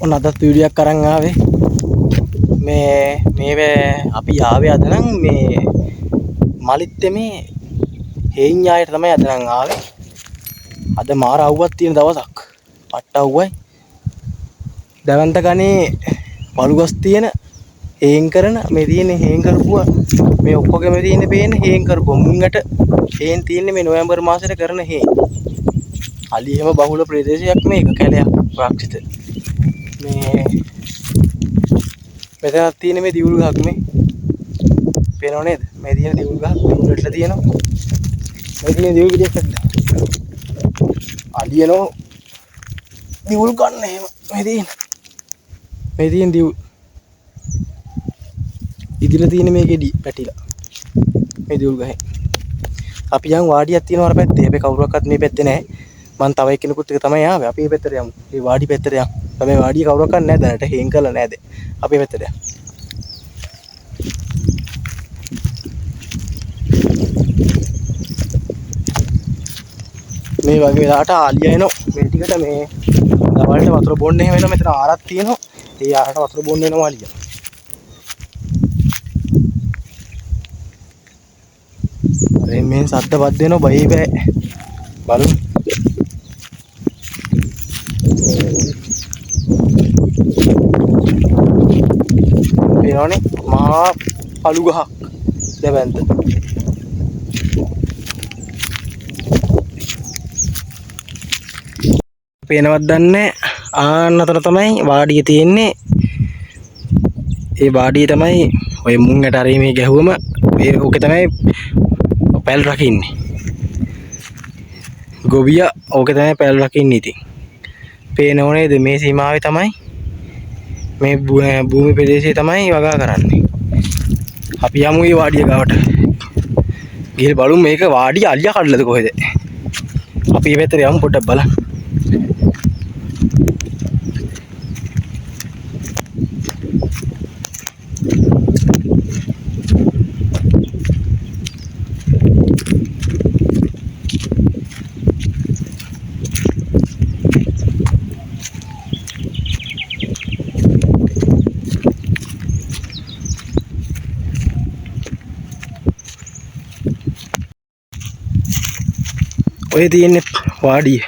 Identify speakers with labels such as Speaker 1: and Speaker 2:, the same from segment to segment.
Speaker 1: ඔන්න අදත් වීඩියෝ එකක් අරන් ආවේ. මේ මේ අපි ආවේ අද නම් මේ මලිත්තේ මේ හේඤ්ඤායට තමයි අද නම් ආවේ. අද මාර අවුවක් තියෙන දවසක්. පට්ට අවුවයි. දැවන්ත ගනේ පළු ගස් තියෙන හේන් කරන මේ තියෙන හේන් කරපුවා මේ ඔක්කොගෙම තියෙන පේන හේන් කරපුවා මුංගට හේන් තියෙන්නේ මේ නොවැම්බර් මාසෙට කරන හේන්. අලි එහෙම බහුල ප්‍රදේශයක් මේක කැලයක් රක්ෂිත. මේ මෙතනක් තියෙන මේ දියුල් ගහක් මේ පේනව නේද? මේ තියෙන දියුල් ගහක් දියුල් වැටලා තියෙනවා. මේ තියෙන දියුල් ගෙඩියක් වැටලා. අලි එනවා දියුල් ගන්න එහෙම. මේ තියෙන දියුල් ඉදිරිය තියෙන මේ ගෙඩි පැටිලා මේ දියුල් ගහේ. අපි යන් වාඩියක් තියෙනවා අර පැත්තේ. හැබැයි කවුරක්වත් මේ පැත්තේ නැහැ. මං තව එක්කෙනෙකුත් එක තමයි ආවේ. අපි මේ පැත්තට යමු. මේ වාඩි පැත්තට යමු. හැබැයි වාඩිය කවුරක්වත් නැහැ දැනට. හේන් කරලා නැහැ දැන්. අපි මේ පැත්තට යමු. මේ වගේ වෙලාවට ආලිය එනවා. මේ ටිකට මේ දවල්ට වතුර බොන්න එහෙම එනවා. මෙතන ආරක් තියෙනවා. ඒ ආරට වතුර බොන්න එනවා ආලිය. අර මේ සද්ද පද්ද එනවා බයි බෑ. බලමු. පේනවනේ මහා පළු ගහක් දැවැන්ත. පේනවත් දන්නේ ආන්න අතන තමයි වාඩිය තියෙන්නේ. ඒ වාඩිය තමයි ඔය මුං ඇට අර මේ ගැහුවම ඒ ඕකේ තමයි පැල් රකින්නේ. ගොවියා ඕකේ තමයි පැල් රකින්නේ. ඉතින් පේනව නේද මේ සීමාවේ තමයි මේ භූමි ප්‍රදේශයේ තමයි වගා කරන්නේ. අපි යමු මේ වාඩිය ගාවට. ගිහලා බලමු මේක වාඩිය අලියා කඩලද කොහෙද? අපි මේ පැත්තට යමු පොඩ්ඩක් බලන්න. ඔය තියෙන්නේ වාඩිය.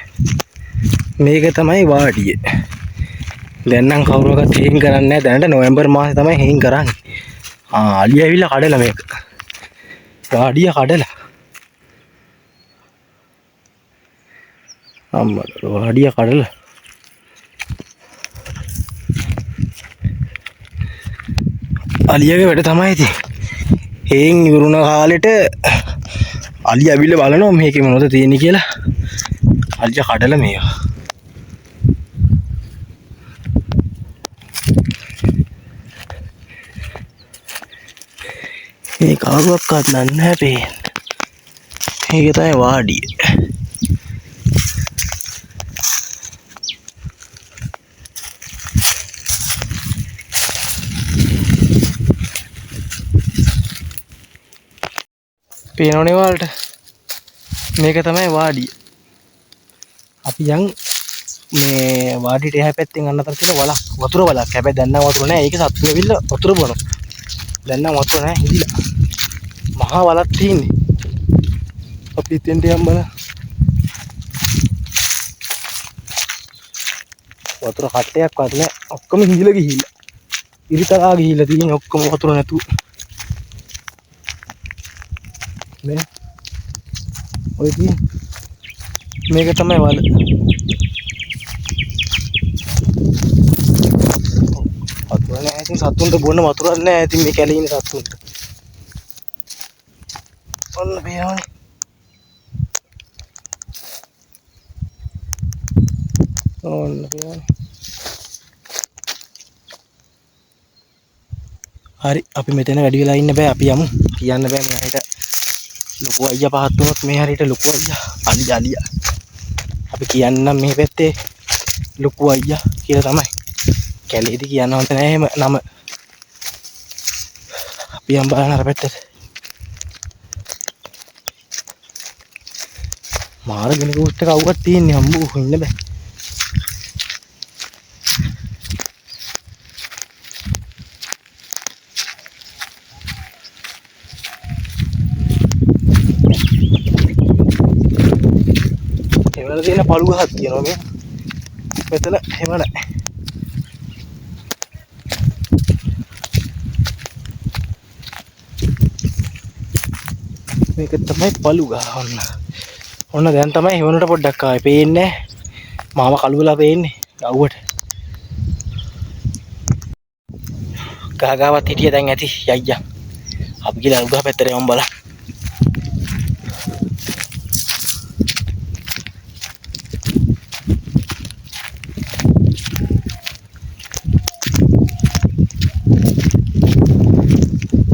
Speaker 1: මේක තමයි වාඩිය. දැන් නම් කවුරක්වත් හේන් කරන්නේ නැහැ. දැනට නොවැම්බර් මාසේ තමයි හේන් කරන්නේ. අලිය ඇවිල්ලා කඩලා මේක. වාඩිය කඩලා. අම්මට වාඩිය කඩලා. අලියගේ වැඩ තමයි ඉතින්. හේන් ඉවරුණ කාලෙට අලිය ඇවිල්ලා බලනවා මේකේ මොනවද තියෙන්නේ කියලා. අලිය කඩලා මේවා. මේ කවුරක්වත් දන්නේ නැහැ පේන්න. මේක තමයි වාඩිය. පේනවනේ ඔයාලට. මේක තමයි වාඩිය. අපි යන් මේ වාඩියට එහා පැත්තෙන් අන්න අතර තියෙන වලක්, වතුර වලක්. හැබැයි දැන් නම් වතුර නෑ. ඒකේ සත්තු ඇවිල්ලා වතුර බොනවා. දැන් නම් වතුර නෑ හිඳිලා. මහා වලක් තියෙන්නේ. අපි ඉතින්ට යන් බලන්න. වතුර කට්ටයක්වත් නෑ. ඔක්කොම හිඳිලා ගිහිල්ලා. ඉරිතරා ගිහිල්ලා තියෙන්නේ ඔක්කොම වතුර නැතුව. මේ ඔය තියෙන්නේ. මේක තමයි වල. වතුර නෑ ඉතින් සත්තුන්ට බොන්න වතුරක් නෑ ඉතින් මේ කැලේ ඉන්න සත්තුන්ට. ඔන්න පේනවනේ. ඔන්න පේනවනේ. හරි අපි මෙතන වැඩි වෙලා ඉන්න බෑ. අපි යමු. කියන්න බෑ මේ හරියට ලොකු අයියා පහත් වුණොත් මේ හරියට ලොකු අයියා අලියා අලියා. අපි කියන්නම් මේ පැත්තේ ලොකු අයියා කියලා තමයි. කැලේදී කියන්න හොඳ නෑ එහෙම නම. අපි යම් බලන්න අර පැත්තට. මාර ගිනි කූස්ට් එක අවුවක් තියෙන්නේ අම්බෝ ඉන්න බෑ. හෙවණ තියෙන පළු ගහක් තියෙනවා මේ. මෙතන හෙවණ. මේක තමයි පළු ගහ ඔන්න. ඔන්න දැන් තමයි හෙවණට පොඩ්ඩක් ආවේ. පේන්නේ නැහැ. මාම කළු වෙලා පේන්නේ අවුවට. ගහ ගාවත් හිටිය දැන් ඇති යයියා. අපි ගිහලා අලු ගහ පැත්තට යමු බලන්න.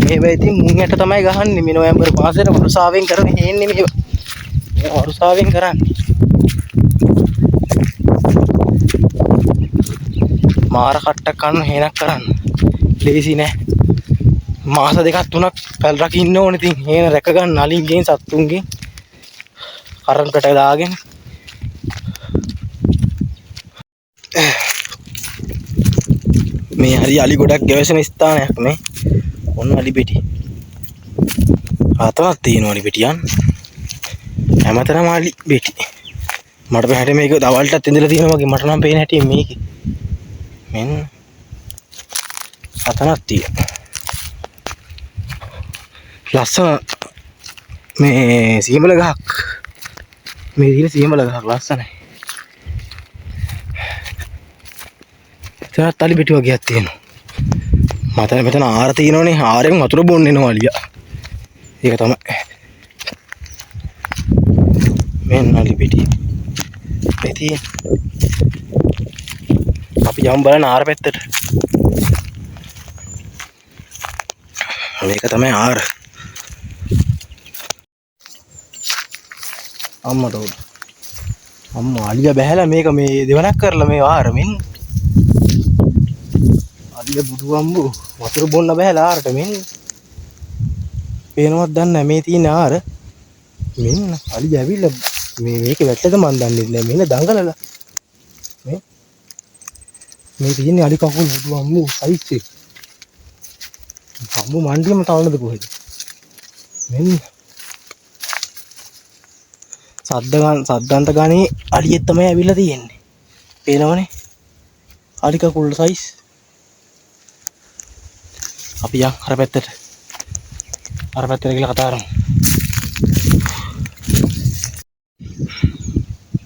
Speaker 1: මේවා ඉතින් මුං යට තමයි ගහන්නේ මේ නොවැම්බර් මාසෙට වරුසාවෙන් කරන හේන්නේ මේවා. මේ වරුසාවෙන් කරන්නේ. මාර කට්ටක් කන්න හේනක් කරන්න. ලේසි නෑ. මාස දෙකක් තුනක් පැල් රකින්න ඕනේ ඉතින් හේන රැක ගන්න අලින්ගෙන් සත්තුන්ගෙන් කරන්ට් දාගෙන. මේ හරි අලි ගොඩක් ගැවසෙන ස්ථානයක් මේ. ඔන්න අලි පෙටි. අතනක් තියෙනවා අලි පෙටියන්. හැමතැනම අලි පෙටි. මට පේන හැටි මේක දවල්ටත් ඉඳලා තියෙනවා වගේ මට නම් පේන හැටි මේකේ. මෙන්න අතනක් තියෙනවා. ලස්සන මේ සීමල ගහක්. මේ තියෙන සීමල ගහක් ලස්සනයි. එතනත් අලි පෙටි වගේක් තියෙනවා. මට මෙතන ආර තියෙනවනේ. ආරෙන් වතුර බොන්න එනවා අලියා. ඒක තමයි. මෙන්න අලි පෙටි. මේ තියෙන. අපි යමු බලන්න ආර පැත්තට. මේක තමයි ආර. අම්මට උඩ. අම්මා අලියා බැහැලා මේක මේ දෙවනක් කරලා මේ ආර මෙන්න. අලියා බුදු අම්බු වතුර බොන්න බැහැලා ආරට මෙන්න. පේනවත් දන්නේ නැහැ මේ තියෙන ආර. මෙන්න අලියා ඇවිල්ලා මේ මේක වැටලද මන් දන්නේ නැහැ. මෙන්න දඟලලා. මේ මේ තියෙන්නේ අලි කකුල් බුදු අම්බු සයිස් එක. අම්බු මණ්ඩියම තවනද කොහෙද? මෙන්න සද්දන්ත ගානේ අලියෙක් තමයි ඇවිල්ලා තියෙන්නේ. පේනවනේ අලි කකුල් සයිස්. අපි යන් අර පැත්තට. අර පැත්තට ගිහලා කතා කරමු.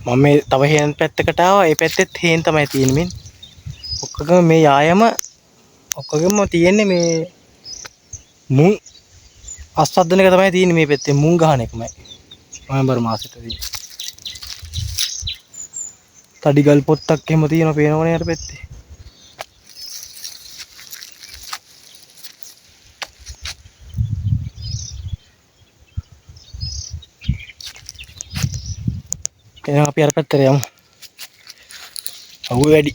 Speaker 1: මම මේ තව හේන් පැත්තකට ආවා. ඒ පැත්තෙත් හේන් තමයි තියෙන්නේ මෙන්න. ඔක්කොගම මේ යායම ඔක්කොගම තියෙන්නේ මේ මුං අස්වද්දන එක තමයි තියෙන්නේ මේ පැත්තේ මුං ගහන එකමයි. නොවැම්බර් මාසෙට තියෙන්නේ. තඩි ගල් පොත්තක් එහෙම තියෙනවා පේනවනේ අර පැත්තේ. එහෙනම් අපි අර පැත්තට යමු. අවුව වැඩි.